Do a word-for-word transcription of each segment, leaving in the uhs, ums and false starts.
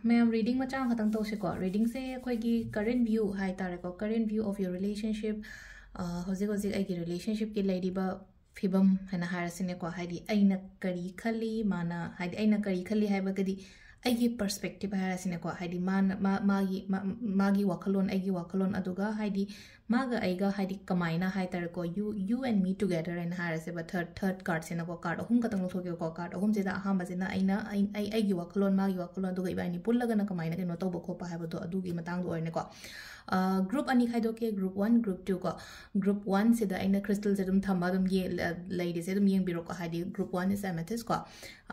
ꯃꯌꯥꯝ reading ꯃꯆꯥ ꯑꯃꯈꯛꯇꯪ ꯇꯧꯁꯤꯀꯣ꯫ Readingꯁꯦ ꯑꯩꯈꯣꯏꯒꯤ current view ꯍꯥꯏ ꯇꯥꯔꯦꯀꯣ, current view of your relationship, ꯑ, ꯍꯧꯖꯤꯛ ꯍꯧꯖꯤꯛ ꯑꯩꯒꯤ relationshipꯀꯤ ꯂꯩꯔꯤꯕ ꯐꯤꯕꯝ ꯍꯥꯏꯅ ꯍꯥꯏꯔꯁꯤꯅꯦꯀꯣ꯫ ꯍꯥꯏꯗꯤ ꯑꯩꯅ ꯀꯔꯤ ꯈꯜꯂꯤ, ꯃꯥꯅ, ꯍꯥꯏꯗꯤ ꯑꯩꯅ ꯀꯔꯤ ꯈꯜꯂꯤ ꯍꯥꯏꯕꯒꯗꯤ ꯑꯩꯒꯤ perspective ꯍꯥꯏꯔꯁꯤꯅꯦꯀꯣ꯫ ꯍꯥꯏꯗꯤ ꯃꯥꯅ, ꯃꯥ-, ꯃꯥꯒꯤ, ꯃꯥ-, ꯃꯥꯒꯤ ꯋꯥꯈꯜꯂꯣꯟ, ꯑꯩꯒꯤ ꯋꯥꯈꯜꯂꯣꯟ, ꯑꯗꯨꯒ ꯍꯥꯏꯗꯤ ꯃꯥꯒ ꯑꯩꯒ ꯍꯥꯏꯗꯤ ꯀꯃꯥꯏꯅ ꯍꯥꯏ ꯇꯥꯔꯦꯀꯣ, you, you and me together ꯍꯥꯏꯅ ꯍꯥꯏꯔꯁꯦꯕ, third, third cardꯁꯤꯅꯀꯣ꯫ Card ꯑꯍꯨꯝ ꯈꯛꯇꯪ ꯂꯧꯊꯣꯛꯀꯦꯀꯣ꯫ Card ꯑꯍꯨꯝꯁꯤꯗ ꯑꯍꯥꯟꯕꯁꯤꯅ ꯑꯩꯅ, ꯑꯩ, ꯑꯩ, ꯑꯩꯒꯤ ꯋꯥꯈꯜꯂꯣꯟ, ꯃꯥꯒꯤ ꯋꯥꯈꯜꯂꯣꯟ, ꯑꯗꯨꯒ ꯏꯕꯥꯅꯤ ꯄꯨꯜꯂꯒꯅ ꯀꯃꯥꯏꯅ ꯀꯩꯅꯣ ꯇꯧꯕ ꯈꯣꯠꯄ ꯍꯥꯏꯕꯗꯣ ꯑꯗꯨꯒꯤ ꯃꯇꯥꯡꯗ ꯑꯣꯏꯔꯅꯤꯀꯣ꯫ ꯑ, group ꯑꯅꯤ ꯈꯥꯏꯗꯣꯛꯀꯦ, group one, group two ꯀꯣ꯫ Group oneꯁꯤꯗ ꯑꯩꯅ crystalꯁꯦ ꯑꯗꯨꯝ ꯊꯝꯃ ꯑꯗꯨꯝ ꯌꯦ-, ꯑ, ꯂꯩꯔꯤꯁꯦ ꯑꯗꯨꯝ ꯌꯦꯡꯕꯤꯔꯣꯀꯣ꯫ ꯍꯥꯏꯗꯤ group one is amethyst ꯀꯣ꯫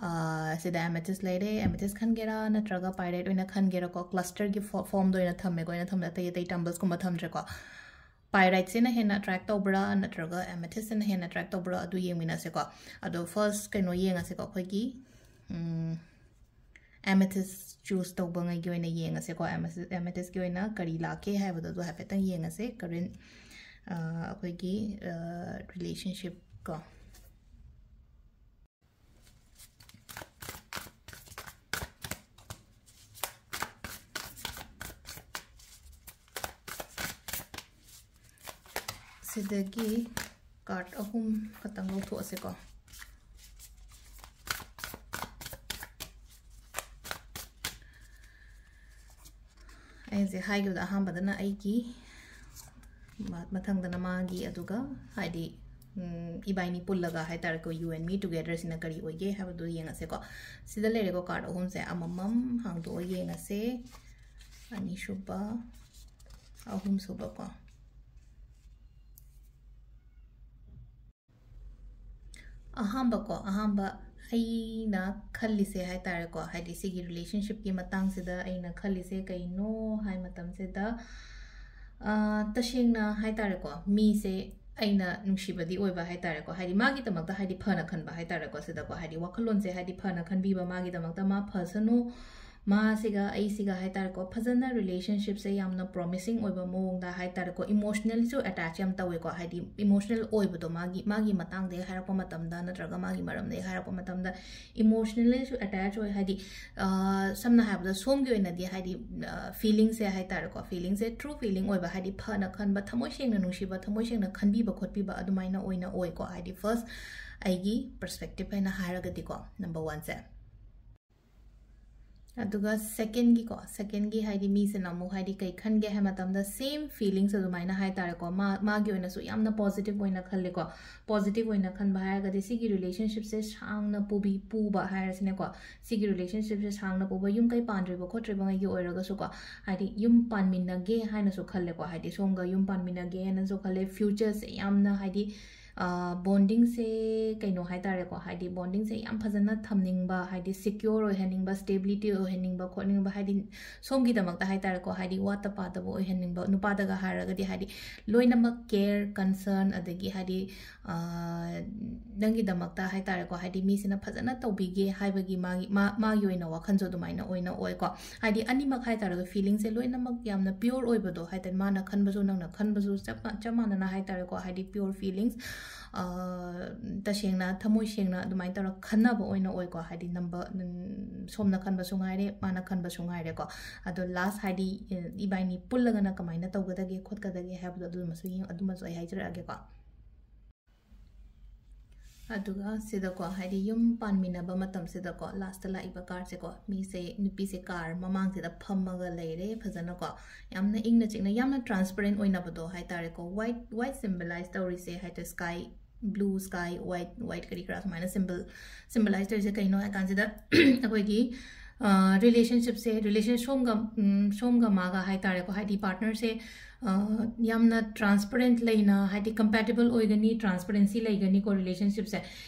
ꯑ, ꯁꯤꯗ amethyst ꯂꯩꯔꯦ, amethyst ꯈꯟꯒꯦꯔꯥ ꯅꯠꯇ꯭ꯔꯒ pyrite ꯑꯣꯏꯅ ꯈꯟꯒꯦꯔꯥꯀꯣ꯫ Clusterꯒꯤ fo-, formꯗ ꯑꯣꯏꯅ ꯊꯝꯃꯦꯀꯣ, ꯑꯩꯅ ꯊꯝꯕꯗ ꯑꯇꯩ ꯑꯇꯩ tumbleꯁꯀꯨꯝꯕ ꯊꯝꯗ꯭ꯔꯦꯀꯣ꯫ Pyriteꯁꯤꯅ ꯍꯦꯟꯅ attract ꯇꯧꯕ꯭ꯔꯥ ꯅꯠꯇ꯭ꯔꯒ amethystꯁꯤꯅ ꯍꯦꯟꯅ attract ꯇꯧꯕ꯭ꯔꯥ, ꯑꯗꯨ ꯌꯦꯡꯃꯤꯟꯅꯁꯦꯀꯣ꯫ ꯑꯗꯣ first ꯀꯩꯅꯣ ꯌꯦꯡꯉꯁꯦꯀꯣ, ꯑꯩꯈꯣꯏꯒꯤ, ꯎꯝ, amethyst choose ꯇꯧꯕꯉꯩꯒꯤ ꯑꯣꯏꯅ ꯌꯦꯡꯉꯁꯦꯀꯣ꯫ Amethyst, amethystꯀꯤ ꯑꯣꯏꯅ ꯀꯔꯤ ꯂꯥꯛꯀꯦ ꯍꯥꯏꯕꯗꯣ ꯑꯗꯨ ꯍꯥꯏꯐꯦꯠꯇꯪ ꯌꯦꯡꯉꯁꯦ꯫ Current, ꯑ, ꯑꯩꯈꯣꯏꯒꯤ, ꯑ, relationship ꯀꯣ꯫ ꯁꯤꯗꯒꯤ card ꯑꯍꯨꯝ ꯈꯛꯇꯪ ꯂꯧꯊꯣꯛꯑꯁꯦꯀꯣ꯫ ꯑꯩꯁꯦ ꯍꯥꯏꯈꯤꯕꯗ ꯑꯍꯥꯟꯕꯗꯅ ꯑꯩꯒꯤ, ꯃ-, ꯃꯊꯪꯗꯅ ꯃꯥꯒꯤ, ꯑꯗꯨꯒ ꯍꯥꯏꯗꯤ, ꯎꯝ, ꯏꯕꯥꯏꯅꯤ ꯄꯨꯜꯂꯒ ꯍꯥꯏ ꯇꯥꯔꯦꯀꯣ, you and me togetherꯁꯤꯅ ꯀꯔꯤ ꯑꯣꯏꯒꯦ ꯍꯥꯏꯕꯗꯨ ꯌꯦꯡꯉꯁꯦꯀꯣ꯫ ꯁꯤꯗ ꯂꯩꯔꯦꯀꯣ, card ꯑꯍꯨꯝꯁꯦ ꯑꯃꯃꯝ ꯍꯥꯡꯗꯣꯛꯑ ꯌꯦꯡꯉꯁꯦ꯫ ꯑꯅꯤꯁꯨꯕ, ꯑꯍꯨꯝꯁꯨꯕꯀꯣ꯫ ꯑꯍꯥꯝꯕꯀꯣ, ꯑꯍꯥꯝꯕ ꯑꯩꯅ ꯈꯜꯂꯤꯁꯦ ꯍꯥꯏ ꯇꯥꯔꯦꯀꯣ, ꯍꯥꯏꯗꯤ ꯁꯤꯒꯤ relationshipꯀꯤ ꯃꯇꯥꯡꯁꯤꯗ ꯑꯩꯅ ꯈꯜꯂꯤꯁꯦ ꯀꯩꯅꯣ ꯍꯥꯏ ꯃꯇꯝꯁꯤꯗ, ꯑ, ꯇꯁꯦꯡꯅ ꯍꯥꯏ ꯇꯥꯔꯦꯀꯣ, ꯃꯤꯁꯦ ꯑꯩꯅ ꯅꯨꯡꯁꯤꯕꯗꯤ ꯑꯣꯏꯕ ꯍꯥꯏ ꯇꯥꯔꯦꯀꯣ, ꯍꯥꯏꯗꯤ ꯃꯥꯒꯤꯗꯃꯛꯇ ꯍꯥꯏꯗꯤ ꯐꯅ ꯈꯟꯕ ꯍꯥꯏ ꯇꯥꯔꯦꯀꯣ, ꯁꯤꯗꯀꯣ, ꯍꯥꯏꯗꯤ ꯋꯥꯈꯜꯂꯣꯟꯁꯦ ꯍꯥꯏꯗꯤ ꯐꯅ ꯈꯟꯕꯤꯕ, ꯃꯥꯒꯤꯗꯃꯛꯇ ꯃꯥ ꯐꯁꯅꯨ, ꯃꯥꯁꯤꯒ ꯑꯩꯁꯤꯒ ꯍꯥꯏ ꯇꯥꯔꯦꯀꯣ, ꯐꯖꯅ relationship ꯁꯦ ꯌꯥꯝꯅ promising ꯑꯣꯏꯕ ꯃꯑꯣꯡꯗ ꯍꯥꯏ ꯇꯥꯔꯦꯀꯣ, emotional ꯁꯨ attach ꯌꯥꯝ ꯇꯧꯋꯦꯀꯣ꯫ ꯍꯥꯏꯗꯤ emotional ꯑꯣꯏꯕꯗꯣ ꯃꯥꯒꯤ, ꯃꯥꯒꯤ ꯃꯇꯥꯡꯗꯒꯤ ꯍꯥꯏꯔꯛꯄ ꯃꯇꯝꯗ, ꯅꯠꯇ꯭ꯔꯒ ꯃꯥꯒꯤ ꯃꯔꯝꯗꯒꯤ ꯍꯥꯏꯔꯛꯄ ꯃꯇꯝꯗ emotional ꯁꯨ attach ꯑꯣꯏ꯫ ꯍꯥꯏꯗꯤ, ꯑ, ꯁꯝꯅ ꯍꯥꯏꯔꯕꯗ ꯁꯣꯝꯒꯤ ꯑꯣꯏꯅꯗꯤ ꯍꯥꯏꯗꯤ, ꯑ, feeling ꯁꯦ ꯍꯥꯏ ꯇꯥꯔꯦꯀꯣ, feeling ꯁꯦ true feeling ꯑꯣꯏꯕ, ꯍꯥꯏꯗꯤ ꯐꯅ ꯈꯟꯕ, ꯊꯃꯣꯏ ꯁꯦꯡꯅ ꯅꯨꯡꯁꯤꯕ, ꯊꯃꯣꯏ ꯁꯦꯡꯅ ꯈꯟꯕꯤꯕ ꯈꯣꯠꯄꯤꯕ ꯑꯗꯨꯃꯥꯏꯅ ꯑꯣꯏꯅ ꯑꯣꯏꯀꯣ꯫ ꯍꯥꯏꯗꯤ first ꯑꯩꯒꯤ perspective ꯍꯥꯏꯅ ꯍꯥꯏꯔꯒꯗꯤꯀꯣ, number one ꯁꯦ꯫ ꯑꯗꯨꯒ second ꯒꯤꯀꯣ, second ꯒꯤ ꯍꯥꯏꯗꯤ ꯃꯤꯁꯤꯅ ꯑꯃꯨꯛ ꯍꯥꯏꯗꯤ ꯀꯩ ꯈꯟꯒꯦ ꯍꯥꯏ ꯃꯇꯝꯗ same feelings ꯑꯗꯨꯃꯥꯏꯅ ꯍꯥꯏ ꯇꯥꯔꯦꯀꯣ꯫ ꯃꯥ, ꯃꯥꯒꯤ ꯑꯣꯏꯅꯁꯨ ꯌꯥꯝꯅ positive ꯑꯣꯏꯅ ꯈꯜꯂꯦꯀꯣ꯫ Positive ꯑꯣꯏꯅ ꯈꯟꯕ ꯍꯥꯏꯔꯒꯗꯤ ꯁꯤꯒꯤ relationship ꯁꯦ ꯁꯥꯡꯅ ꯄꯨꯕꯤ-, ꯄꯨꯕ ꯍꯥꯏꯔꯁꯤꯅꯦꯀꯣ꯫ ꯁꯤꯒꯤ relationship ꯁꯦ ꯁꯥꯡꯅ ꯄꯨꯕ, ꯌꯨꯝ ꯀꯩ ꯄꯥꯟꯗ꯭ꯔꯤꯕ ꯈꯣꯠꯇ꯭ꯔꯤꯕꯉꯩꯒꯤ ꯑꯣꯏꯔꯒꯁꯨꯀꯣ, ꯍꯥꯏꯗꯤ ꯌꯨꯝ ꯄꯥꯟꯃꯤꯟꯅꯒꯦ ꯍꯥꯏꯅꯁꯨ ꯈꯜꯂꯦꯀꯣ꯫ ꯍꯥꯏꯗꯤ ꯁꯣꯝꯒ ꯌꯨꯝ ꯄꯥꯟꯃꯤꯟꯅꯒꯦ ꯍꯥꯏꯅꯁꯨ ꯈꯜꯂꯦ꯫ Future ꯁꯦ ꯌꯥꯝꯅ ꯍꯥꯏꯗꯤ, ꯑ, bonding ꯁꯦ ꯀꯩꯅꯣ ꯍꯥꯏ ꯇꯥꯔꯦꯀꯣ, ꯍꯥꯏꯗꯤ bonding ꯁꯦ ꯌꯥꯝ ꯐꯖꯅ ꯊꯝꯅꯤꯡꯕ, ꯍꯥꯏꯗꯤ secure ꯑꯣꯏꯍꯟꯅꯤꯡꯕ, stability ꯑꯣꯏꯍꯟꯅꯤꯡꯕ ꯈꯣꯠꯅꯤꯡꯕ, ꯍꯥꯏꯗꯤ ꯁꯣꯝꯒꯤꯗꯃꯛꯇ ꯍꯥꯏ ꯇꯥꯔꯦꯀꯣ, ꯍꯥꯏꯗꯤ ꯋꯥꯠꯇ ꯄꯥꯗꯕ ꯑꯣꯏꯍꯟꯅꯤꯡꯕ, ꯅꯨꯄꯥꯗꯒ ꯍꯥꯏꯔꯒꯗꯤ ꯍꯥꯏꯗꯤ ꯂꯣꯏꯅꯃꯛ care, concern, ꯑꯗꯒꯤ ꯍꯥꯏꯗꯤ, ꯑ, ꯅꯪꯒꯤꯗꯃꯛꯇ ꯍꯥꯏ ꯇꯥꯔꯦꯀꯣ, ꯍꯥꯏꯗꯤ ꯃꯤꯁꯤꯅ ꯐꯖꯅ ꯇꯧꯕꯤꯒꯦ ꯍꯥꯏꯕꯒꯤ ꯃꯥꯒꯤ, ꯃꯥ-, ꯃꯥꯒꯤ ꯑꯣꯏꯅ ꯋꯥꯈꯜꯁꯨ ꯑꯗꯨꯃꯥꯏꯅ ꯑꯣꯏꯅ ꯑꯣꯏꯀꯣ꯫ ꯍꯥꯏꯗꯤ ꯑꯅꯤꯃꯛ ꯍꯥꯏ ꯇꯥꯔꯒ feeling ꯁꯦ ꯂꯣꯏꯅꯃꯛ ꯌꯥꯝꯅ pure ꯑꯣꯏꯕꯗꯣ, ꯍꯥꯏ ꯇꯥꯔꯦ, ꯃꯥꯅ ꯈꯟꯕꯁꯨ ꯅꯪꯅ ꯈꯟꯕꯁꯨ ꯆꯞ ꯃꯥ-, ꯆꯞ ꯃꯥꯟꯅꯅ ꯍꯥꯏ ꯇꯥꯔꯦꯀꯣ, ꯍꯥꯏꯗꯤ pure feelings, ꯑ, ꯇꯁꯦꯡꯅ ꯊꯃꯣꯏ ꯁꯦꯡꯅ ꯑꯗꯨꯃꯥꯏꯅ ꯇꯧꯔꯒ ꯈꯟꯅꯕ ꯑꯣꯏꯅ ꯑꯣꯏꯀꯣ꯫ ꯍꯥꯏꯗꯤ number, ꯎꯝ, ꯁꯣꯝꯅ ꯈꯟꯕꯁꯨ ꯉꯥꯏꯔꯦ, ꯃꯥꯅ ꯈꯟꯕꯁꯨ ꯉꯥꯏꯔꯦꯀꯣ꯫ ꯑꯗꯣ last ꯍꯥꯏꯗꯤ, ꯑ, ꯏꯕꯥꯏꯅꯤ ꯄꯨꯜꯂꯒꯅ ꯀꯃꯥꯏꯅ ꯇꯧꯒꯗꯒꯦ ꯈꯣꯠꯀꯗꯒꯦ ꯍꯥꯏꯕꯗꯣ ꯑꯗꯨꯃꯁꯨ ꯌꯦꯡ-, ꯑꯗꯨꯃꯁꯨ ꯑꯩ ꯍꯥꯏꯖꯔꯛꯑꯒꯦꯀꯣ꯫ ꯑꯗꯨꯒ ꯁꯤꯗꯀꯣ, ꯍꯥꯏꯗꯤ ꯌꯨꯝ ꯄꯥꯟꯃꯤꯟꯅꯕ ꯃꯇꯝꯁꯤꯗꯀꯣ, last ꯂꯥꯛꯏꯕ card ꯁꯦꯀꯣ, ꯃꯤꯁꯦ, ꯅꯨꯄꯤꯁꯦ car ꯃꯃꯥꯡꯁꯤꯗ ꯐꯝꯃꯒ ꯂꯩꯔꯦ ꯐꯖꯅꯀꯣ, ꯌꯥꯝꯅ ꯏꯪꯅ ꯆꯤꯛꯅ, ꯌꯥꯝꯅ transparent ꯑꯣꯏꯅꯕꯗꯣ ꯍꯥꯏ ꯇꯥꯔꯦꯀꯣ꯫ White, white symbolize ꯇꯧꯔꯤꯁꯦ ꯍꯥꯏ ꯇꯥꯔꯦ, sky, blue sky, white, white ꯀꯔꯤ ꯀꯔꯥ ꯁꯨꯃꯥꯏꯅ symbol, symbolize ꯇꯧꯔꯤꯁꯦ ꯀꯩꯅꯣ ꯍꯥꯏ ꯀꯥꯟꯁꯤꯗ, ꯑꯩꯈꯣꯏꯒꯤ, ꯑ, relationship ꯁꯦ, relation, ꯁꯣꯝꯒ, ꯎꯝ, ꯁꯣꯝꯒ ꯃꯥꯒ ꯍꯥꯏ ꯇꯥꯔꯦꯀꯣ, ꯍꯥꯏꯗꯤ partner ꯁꯦ, ꯑ, ꯌꯥꯝꯅ transparent ꯂꯩꯅ, ꯍꯥꯏꯗꯤ compatible ꯑꯣꯏꯒꯅꯤ, transparency ꯂꯩꯒꯅꯤꯀꯣ relationshipꯁꯦ꯫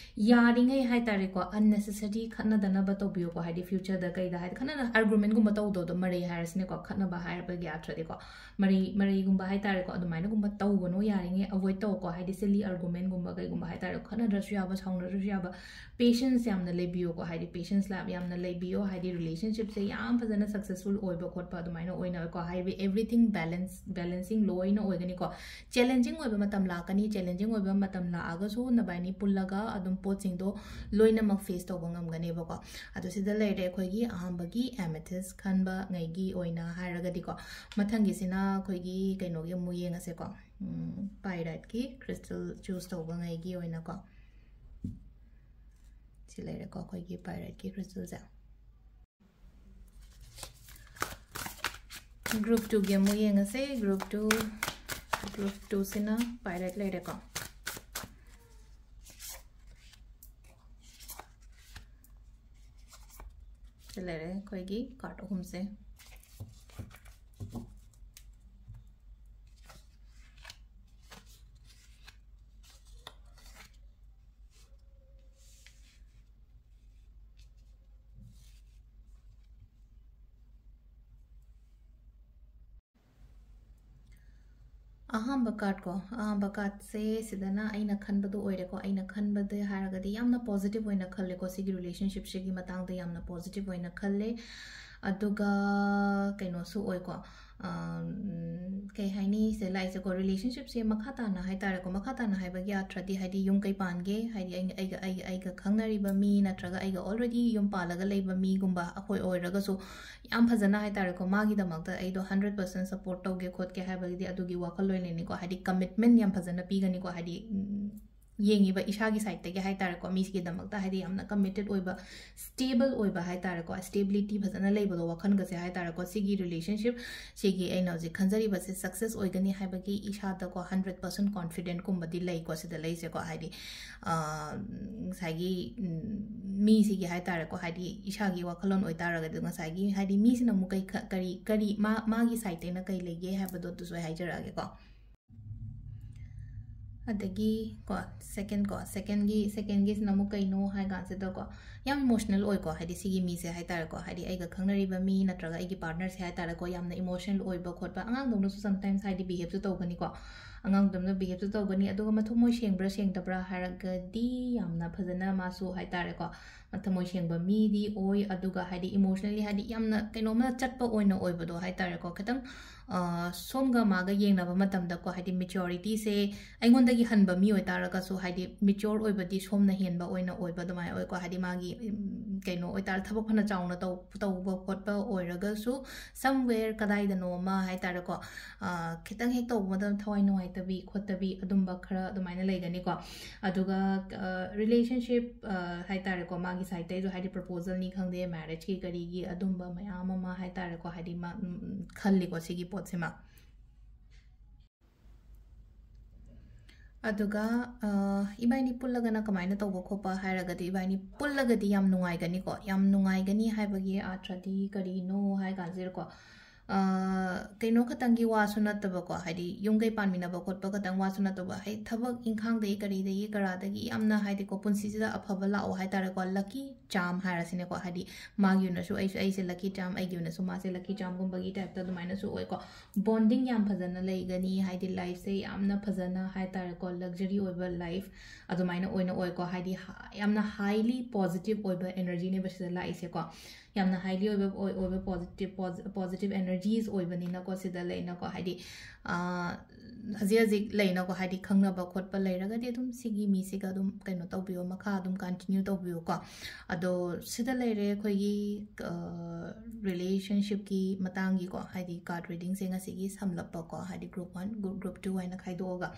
ꯌꯥꯔꯤꯉꯩ ꯍꯥꯏ ꯇꯥꯔꯦꯀꯣ, unnecessary ꯈꯠꯅꯗꯅꯕ ꯇꯧꯕꯤꯌꯨꯀꯣ, ꯍꯥꯏꯗꯤ futureꯗ ꯀꯩꯗ ꯍꯥꯏꯗꯤ ꯈꯠꯅ argumentꯒꯨꯝꯕ ꯇꯧꯗꯧꯗꯣ, ꯃꯔꯩ ꯍꯥꯏꯔꯁꯤꯅꯦꯀꯣ, ꯈꯠꯅꯕ ꯍꯥꯏꯔꯕꯒꯤ ꯑꯥꯔꯊꯗꯤꯀꯣ, ꯃꯔꯩ, ꯃꯔꯩꯒꯨꯝꯕ ꯍꯥꯏ ꯇꯥꯔꯦꯀꯣ, ꯑꯗꯨꯃꯥꯏꯅꯒꯨꯝꯕ ꯇꯧꯒꯅꯨ, ꯌꯥꯔꯤꯉꯩ avoid ꯇꯧꯀꯣ, ꯍꯥꯏꯗꯤ silly argumentꯒꯨꯝꯕ ꯀꯩꯒꯨꯝꯕ ꯍꯥꯏ ꯇꯥꯔꯦꯀꯣ, ꯈꯠꯅꯗ꯭ꯔꯁꯨ ꯌꯥꯕ, ꯁꯥꯎꯅꯗ꯭ꯔꯁꯨ ꯌꯥꯕ, patience ꯌꯥꯝꯅ ꯂꯩꯕꯤꯌꯨꯀꯣ, ꯍꯥꯏꯗꯤ patience ꯂꯥ-, ꯌꯥꯝꯅ ꯂꯩꯕꯤꯌꯣ, ꯍꯥꯏꯗꯤ relationshipꯁꯦ ꯌꯥꯝ ꯐꯖꯅ successful ꯑꯣꯏꯕ ꯈꯣꯠꯄ ꯑꯗꯨꯃꯥꯏꯅ ꯑꯣꯏꯅꯀꯣ, ꯍꯥꯏꯗꯤ everything balance, balancing ꯂꯣꯏꯅ ꯑꯣꯏꯒꯅꯤꯀꯣ꯫ Challenging ꯑꯣꯏꯕ ꯃꯇꯝ ꯂꯥꯛꯀꯅꯤ, challenging ꯑꯣꯏꯕ ꯃꯇꯝ ꯂꯥꯛꯑꯒꯁꯨ ꯅꯕꯥꯏꯅꯤ ꯄꯨꯜꯂꯒ ꯑꯗꯨꯝ ꯄꯣꯠꯁꯤꯡꯗꯣ ꯂꯣꯏꯅꯃꯛ face ꯇꯧꯕ ꯉꯝꯒꯅꯦꯕꯀꯣ꯫ ꯑꯗꯣ ꯁꯤꯗ ꯂꯩꯔꯦ ꯑꯩꯈꯣꯏꯒꯤ ꯑꯍꯥꯟꯕꯒꯤ amethyst ꯈꯟꯕ ꯉꯩꯒꯤ ꯑꯣꯏꯅ ꯍꯥꯏꯔꯒꯗꯤꯀꯣ꯫ ꯃꯊꯪꯒꯤꯁꯤꯅ ꯑꯩꯈꯣꯏꯒꯤ ꯀꯩꯅꯣꯒꯤ ꯑꯃꯨꯛ ꯌꯦꯡꯉꯁꯦꯀꯣ꯫ ꯎꯝ, pyriteꯀꯤ crystal choose ꯇꯧꯕ ꯉꯩꯒꯤ ꯑꯣꯏꯅꯀꯣ꯫ ꯁꯤ ꯂꯩꯔꯦꯀꯣ ꯑꯩꯈꯣꯏꯒꯤ pyriteꯀꯤ crystalꯁꯦ꯫ Group twoꯒꯤ ꯑꯃꯨꯛ ꯌꯦꯡꯉꯁꯦ꯫ Group two, group twoꯁꯤꯅ pyrite ꯂꯩꯔꯦꯀꯣ꯫ ꯁꯤ ꯂꯩꯔꯦ ꯑꯩꯈꯣꯏꯒꯤ card ꯑꯍꯨꯝꯁꯦ꯫ ꯑꯍꯥꯟꯕ card ꯀꯣ, ꯑꯍꯥꯟꯕ cardꯁꯦ ꯁꯤꯗꯅ ꯑꯩꯅ ꯈꯟꯕꯗꯣ ꯑꯣꯏꯔꯦꯀꯣ꯫ ꯑꯩꯅ ꯈꯟꯕꯗ ꯍꯥꯏꯔꯒꯗꯤ ꯌꯥꯝꯅ positive ꯑꯣꯏꯅ ꯈꯜꯂꯦꯀꯣ, ꯁꯤꯒꯤ relationshipꯁꯤꯒꯤ ꯃꯇꯥꯡꯗ ꯌꯥꯝꯅ positive ꯑꯣꯏꯅ ꯈꯜꯂꯦ꯫ ꯑꯗꯨꯒ ꯀꯩꯅꯣꯁꯨ ꯑꯣꯏꯀꯣ, ꯑꯝ, ꯀꯩ ꯍꯥꯏꯅꯤ, ꯁꯤꯗ ꯂꯥꯛꯏꯁꯦꯀꯣ, relationshipꯁꯦ ꯃꯈꯥ ꯇꯥꯅ ꯍꯥꯏ ꯇꯥꯔꯦꯀꯣ, ꯃꯈꯥ ꯇꯥꯅ ꯍꯥꯏꯕꯒꯤ ꯑꯥꯔꯊ꯭ꯔꯗꯤ ꯍꯥꯏꯗꯤ ꯌꯨꯝ ꯀꯩ ꯄꯥꯟꯒꯦ, ꯍꯥꯏꯗꯤ ꯑꯩ, ꯑꯩꯒ, ꯑꯩꯒ, ꯑꯩꯒ ꯈꯪꯅꯔꯤꯕ ꯃꯤ ꯅꯠꯇ꯭ꯔꯒ ꯑꯩꯒ already ꯌꯨꯝ ꯄꯥꯜꯂꯒ ꯂꯩꯕ ꯃꯤꯒꯨꯝꯕ ꯑꯩꯈꯣꯏ ꯑꯣꯏꯔꯒꯁꯨ ꯌꯥꯝ ꯐꯖꯅ ꯍꯥꯏ ꯇꯥꯔꯦꯀꯣ, ꯃꯥꯒꯤꯗꯃꯛꯇ ꯑꯩꯗꯣ hundred percent support ꯇꯧꯒꯦ ꯈꯣꯠꯀꯦ ꯍꯥꯏꯕꯒꯤꯗꯤ ꯑꯗꯨꯒꯤ ꯋꯥꯈꯜꯂꯣꯟ ꯂꯩꯅꯤꯀꯣ꯫ ꯍꯥꯏꯗꯤ commitment ꯌꯥꯝ ꯐꯖꯅ ꯄꯤꯒꯅꯤꯀꯣ꯫ ꯍꯥꯏꯗꯤ, ꯎꯝ, ꯌꯦꯡꯉꯤꯕ ꯏꯁꯥꯒꯤ ꯁꯥꯏꯠꯇꯒꯤ ꯍꯥꯏ ꯇꯥꯔꯦꯀꯣ, ꯃꯤꯁꯤꯒꯤꯗꯃꯛꯇ ꯍꯥꯏꯗꯤ ꯌꯥꯝꯅ ꯀꯃꯤꯇꯦꯠ ꯑꯣꯏꯕ, ꯁ꯭ꯇꯦꯕꯜ ꯑꯣꯏꯕ ꯍꯥꯏ ꯇꯥꯔꯦꯀꯣ, ꯁ꯭ꯇꯦꯕꯤꯂꯤꯇꯤ ꯐꯖꯅ ꯂꯩꯕꯗꯣ ꯋꯥꯈꯜꯒꯁꯦ ꯍꯥꯏ ꯇꯥꯔꯦꯀꯣ, ꯁꯤꯒꯤ ꯔꯤꯂꯦꯁꯟꯁꯤꯞ ꯁꯤꯒꯤ ꯑꯩꯅ ꯍꯧꯖꯤꯛ ꯈꯟꯖꯔꯤꯕꯁꯦ ꯁꯛꯁꯦꯁ ꯑꯣꯏꯒꯅꯤ ꯍꯥꯏꯕꯒꯤ ꯏꯁꯥꯗꯀꯣ ꯍꯟꯗ꯭ꯔꯦꯠ ꯄꯥꯔꯁꯦꯟ ꯀꯣꯟꯐꯤꯗꯦꯟꯠꯀꯨꯝꯕꯗꯤ ꯂꯩꯀꯣ ꯁꯤꯗ ꯂꯩꯁꯦꯀꯣ꯫ ꯍꯥꯏꯗꯤ ꯉꯁꯥꯏꯒꯤ ꯃꯤꯁꯤꯒꯤ ꯍꯥꯏ ꯇꯥꯔꯦꯀꯣ, ꯍꯥꯏꯗꯤ ꯏꯁꯥꯒꯤ ꯋꯥꯈꯜꯂꯣꯟ ꯑꯣꯏꯇꯥꯔꯒꯗꯤ ꯉꯁꯥꯏꯒꯤ ꯍꯥꯏꯗꯤ ꯃꯤꯁꯤꯅ ꯑꯃꯨꯛ ꯀꯩ ꯀꯔꯤ ꯀꯔꯤ ꯃꯥ ꯃꯥꯒꯤ ꯁꯥꯏꯠꯇꯩꯅ ꯀꯩ ꯂꯩꯒꯦ ꯍꯥꯏꯕꯗꯣ ꯑꯗꯨꯁꯨ ꯑꯩ ꯍꯥꯏꯖꯔꯛꯑꯒꯦꯀꯣ꯫ ꯑꯗꯒꯤ ꯀꯣ ꯁꯦꯀꯦꯟ ꯀꯣ ꯁꯦꯀꯦꯟꯒꯤ ꯁꯦꯀꯦꯟꯒꯤꯁꯤꯅ ꯑꯃꯨꯛ ꯀꯩꯅꯣ ꯍꯥꯏ ꯀꯥꯟꯁꯤꯗꯀꯣ, ꯌꯥꯝ ꯏꯃꯣꯁꯅꯦꯜ ꯑꯣꯏꯀꯣ꯫ ꯍꯥꯏꯗꯤ ꯁꯤꯒꯤ ꯃꯤꯁꯦ ꯍꯥꯏ ꯇꯥꯔꯦꯀꯣ, ꯍꯥꯏꯗꯤ ꯑꯩꯒ ꯈꯪꯅꯔꯤꯕ ꯃꯤ ꯅꯠꯇ꯭ꯔꯒ ꯑꯩꯒꯤ ꯄꯥꯔꯠꯅꯔꯁꯦ ꯍꯥꯏ ꯇꯥꯔꯦꯀꯣ, ꯌꯥꯝꯅ ꯏꯃꯣꯁꯅꯦꯜ ꯑꯣꯏꯕ ꯈꯣꯠꯄ, ꯑꯉꯥꯡꯗꯧꯅꯁꯨ ꯁꯝꯇꯥꯏꯝꯁ ꯍꯥꯏꯗꯤ ꯕꯤꯍꯦꯞꯁꯨ ꯇꯧꯒꯅꯤꯀꯣ꯫ ꯑꯉꯥꯡꯗꯧꯅ ꯕꯤꯍꯦꯞꯁꯨ ꯇꯧꯒꯅꯤ꯫ ꯑꯗꯨꯒ ꯃꯊꯃꯣꯏ ꯁꯦꯡꯕ꯭ꯔꯥ ꯁꯦꯡꯗꯕ꯭ꯔꯥ ꯍꯥꯏꯔꯒꯗꯤ ꯌꯥꯝꯅ ꯐꯖꯅ ꯃꯥꯁꯨ ꯍꯥꯏ ꯇꯥꯔꯦꯀꯣ, ꯃꯊꯃꯣꯏ ꯁꯦꯡꯕ ꯃꯤꯗꯤ ꯑꯣꯏ꯫ ꯑꯗꯨꯒ ꯍꯥꯏꯗꯤ ꯏꯃꯣꯁꯅꯦꯜꯂꯤ ꯍꯥꯏꯗꯤ ꯌꯥꯝꯅ ꯀꯩꯅꯣꯝꯃ ꯆꯠꯄ ꯑꯣꯏꯅ ꯑꯣꯏꯕꯗꯣ ꯍꯥꯏ ꯇꯥꯔꯦꯀꯣ, ꯈꯤꯇꯪ ꯁꯣꯝꯒ ꯃꯥꯒ ꯌꯦꯡꯅꯕ ꯃꯇꯝꯗꯀꯣ, ꯍꯥꯏꯗꯤ ꯃꯦꯆ꯭ꯌꯣꯔꯤꯇꯤꯁꯦ ꯑꯩꯉꯣꯟꯗꯒꯤ ꯍꯟꯕ ꯃꯤ ꯑꯣꯏꯇꯥꯔꯒꯁꯨ ꯍꯥꯏꯗꯤ ꯃꯦꯆ꯭ꯌꯣꯔ ꯑꯣꯏꯕꯗꯤ ꯁꯣꯝꯅ ꯍꯦꯟꯕ ꯑꯣꯏꯅ ꯑꯣꯏꯕ ꯑꯗꯨꯃꯥꯏꯅ ꯑꯣꯏꯀꯣ꯫ ꯍꯥꯏꯗꯤ ꯃꯥꯒꯤ ꯎꯝ, ꯀꯩꯅꯣ ꯑꯣꯏꯇꯥꯔ ꯊꯕꯛ ꯐꯅ ꯆꯥꯎꯅ ꯇꯧ ꯇꯧꯕ ꯈꯣꯠꯄ ꯑꯣꯏꯔꯒꯁꯨ somewhere ꯀꯗꯥꯏꯗꯅꯣ ꯑꯃ ꯍꯥꯏ ꯇꯥꯔꯦꯀꯣ, ꯈꯤꯇꯪ ꯍꯦꯛ ꯇꯧꯕ ꯃꯇꯝꯗ ꯊꯋꯥꯏ ꯅꯨꯡꯉꯥꯏꯇꯕꯤ ꯈꯣꯠꯇꯕꯤ ꯑꯗꯨꯝꯕ ꯈꯔ ꯑꯗꯨꯃꯥꯏꯅ ꯂꯩꯒꯅꯤꯀꯣ꯫ ꯑꯗꯨꯒ ꯔꯤꯂꯦꯁꯟꯁꯤꯞ ꯍꯥꯏ ꯇꯥꯔꯦꯀꯣ, ꯃꯥꯒꯤ ꯁꯥꯏꯠꯇꯩꯁꯨ ꯍꯥꯏꯗꯤ ꯄ꯭ꯔꯄꯣꯖꯜꯅꯤ ꯈꯪꯗꯦ, ꯃꯦꯔꯦꯖꯀꯤ ꯀꯔꯤꯒꯤ ꯑꯗꯨꯝꯕ ꯃꯌꯥꯝ ꯑꯃ ꯍꯥꯏ ꯇꯥꯔꯦꯀꯣ, ꯍꯥꯏꯗꯤ ꯃꯥ ꯎꯝ, ꯎꯝ, ꯈꯜꯂꯤꯀꯣ ꯁꯤꯒꯤ ꯄꯣꯠꯁꯤꯃ꯫ ꯑꯗꯨꯒ ꯏꯕꯥꯅꯤ ꯄꯨꯜꯂꯒꯅ ꯀꯃꯥꯏꯅ ꯇꯧꯕ ꯈꯣꯠꯄ ꯍꯥꯏꯔꯒꯗꯤ, ꯏꯕꯥꯅꯤ ꯄꯨꯜꯂꯒꯗꯤ ꯌꯥꯝ ꯅꯨꯡꯉꯥꯏꯒꯅꯤꯀꯣ꯫ ꯌꯥꯝ ꯅꯨꯡꯉꯥꯏꯒꯅꯤ ꯍꯥꯏꯕꯒꯤ ꯑꯥꯔꯊ꯭ꯔꯗꯤ ꯀꯔꯤꯅꯣ ꯍꯥꯏ ꯀꯥꯟꯁꯤꯗꯀꯣ, ꯀꯩꯅꯣ ꯈꯛꯇꯪꯒꯤ ꯋꯥꯁꯨ ꯅꯠꯇꯕꯀꯣ, ꯍꯥꯏꯗꯤ ꯌꯨꯝ ꯀꯩ ꯄꯥꯟꯃꯤꯟꯅꯕ ꯈꯣꯠꯄ ꯈꯛꯇꯪ ꯋꯥꯁꯨ ꯅꯠꯇꯕ, ꯍꯥꯏꯗꯤ ꯊꯕꯛ ꯏꯪꯈꯥꯡꯗꯒꯤ ꯀꯔꯤꯗꯒꯤ ꯀꯔꯥꯗꯒꯤ ꯌꯥꯝꯅ ꯍꯥꯏꯗꯤꯀꯣ, ꯄꯨꯟꯁꯤꯁꯤꯗ ꯑꯐꯕ ꯂꯥꯛꯑꯣ ꯍꯥꯏ ꯇꯥꯔꯦꯀꯣ, ꯂꯛꯀꯤ ꯆꯥꯝ ꯍꯥꯏꯔꯁꯤꯅꯦꯀꯣ꯫ ꯍꯥꯏꯗꯤ ꯃꯥꯒꯤ ꯑꯣꯏꯅꯁꯨ ꯑꯩꯁꯨ ꯑꯩꯁꯦ ꯂꯛꯀꯤ ꯆꯥꯝ, ꯑꯩꯒꯤ ꯑꯣꯏꯅꯁꯨ ꯃꯥꯁꯦ ꯂꯛꯀꯤ ꯆꯥꯝꯒꯨꯝꯕꯒꯤ ꯇꯥꯏꯞꯇ ꯑꯗꯨꯃꯥꯏꯅꯁꯨ ꯑꯣꯏꯀꯣ꯫ ꯕꯣꯟꯗꯤꯡ ꯌꯥꯝ ꯐꯖꯅ ꯂꯩꯒꯅꯤ, ꯍꯥꯏꯗꯤ ꯂꯥꯏꯐꯁꯦ ꯌꯥꯝꯅ ꯐꯖꯅ ꯍꯥꯏ ꯇꯥꯔꯦꯀꯣ, ꯂꯛꯖꯔꯤ ꯑꯣꯏꯕ ꯂꯥꯏꯐ ꯑꯗꯨꯃꯥꯏꯅ ꯑꯣꯏꯅ ꯑꯣꯏꯀꯣ꯫ ꯍꯥꯏꯗꯤ ꯌꯥꯝꯅ ꯍꯥꯏꯂꯤ ꯄꯣꯖꯤꯇꯤꯚ ꯑꯣꯏꯕ ꯑꯦꯅꯔꯖꯤꯅꯦꯕ ꯁꯤꯗ ꯂꯥꯛꯏꯁꯦꯀꯣ꯫ ꯌꯥꯝꯅ ꯍꯥꯏꯂꯤ ꯑꯣꯏꯕ ꯑꯣꯏꯕ ꯄꯣꯖꯤꯇꯤꯚ ꯄꯣꯖꯤꯇꯤꯚ ꯑꯦꯅꯔꯖꯤꯁ ꯑꯣꯏꯕꯅꯤꯅꯀꯣ ꯁꯤꯗ ꯂꯩꯅꯀꯣ꯫ ꯍꯥꯏꯗꯤ ꯍꯧꯖꯤꯛ ꯍꯧꯖꯤꯛ ꯂꯩꯅꯀꯣ, ꯍꯥꯏꯗꯤ ꯈꯪꯅꯕ ꯈꯣꯠꯄ ꯂꯩꯔꯒꯗꯤ ꯑꯗꯨꯝ ꯁꯤꯒꯤ ꯃꯤꯁꯤꯒ ꯑꯗꯨꯝ ꯀꯩꯅꯣ ꯇꯧꯕꯤꯌꯣ, ꯃꯈꯥ ꯑꯗꯨꯝ ꯀꯟꯇꯤꯅ꯭ꯌꯨ ꯇꯧꯕꯤꯌꯨꯀꯣ꯫ ꯑꯗꯣ ꯁꯤꯗ ꯂꯩꯔꯦ ꯑꯩꯈꯣꯏꯒꯤ ꯔꯤꯂꯦꯁꯟꯁꯤꯞꯀꯤ ꯃꯇꯥꯡꯒꯤꯀꯣ, ꯍꯥꯏꯗꯤ ꯀꯥꯔꯠ ꯔꯤꯗꯤꯡꯁꯦ ꯉꯁꯤꯒꯤ ꯁꯝꯂꯞꯄꯀꯣ, ꯍꯥꯏꯗꯤ group one, group group two ꯍꯥꯏꯅ ꯈꯥꯏꯗꯣꯛꯑꯒ꯫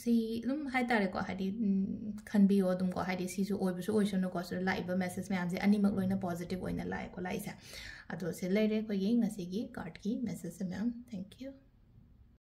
ꯁꯤ ꯑꯗꯨꯝ ꯍꯥꯏꯇꯥꯔꯦꯀꯣ, ꯍꯥꯏꯗꯤ ꯈꯟꯕꯤꯌꯣ ꯑꯗꯨꯝꯀꯣ, ꯍꯥꯏꯗꯤ ꯁꯤꯁꯨ ꯑꯣꯏꯕꯁꯨ ꯑꯣꯏꯁꯅꯨꯀꯣ꯫ ꯁꯤꯗ ꯂꯥꯛꯏꯕ ꯃꯦꯁꯦꯖ ꯃꯌꯥꯝꯁꯦ ꯑꯅꯤꯃꯛ ꯂꯣꯏꯅ ꯄꯣꯖꯤꯇꯤꯚ ꯑꯣꯏꯅ ꯂꯥꯛꯑꯦꯀꯣ ꯂꯥꯛꯏꯁꯦ꯫ ꯑꯗꯣ ꯁꯤ ꯂꯩꯔꯦ ꯑꯩꯈꯣꯏꯒꯤ ꯉꯁꯤꯒꯤ ꯀꯥꯔꯠꯀꯤ ꯃꯦꯁꯦꯖꯁꯦ ꯃꯌꯥꯝ꯫ Thank you꯫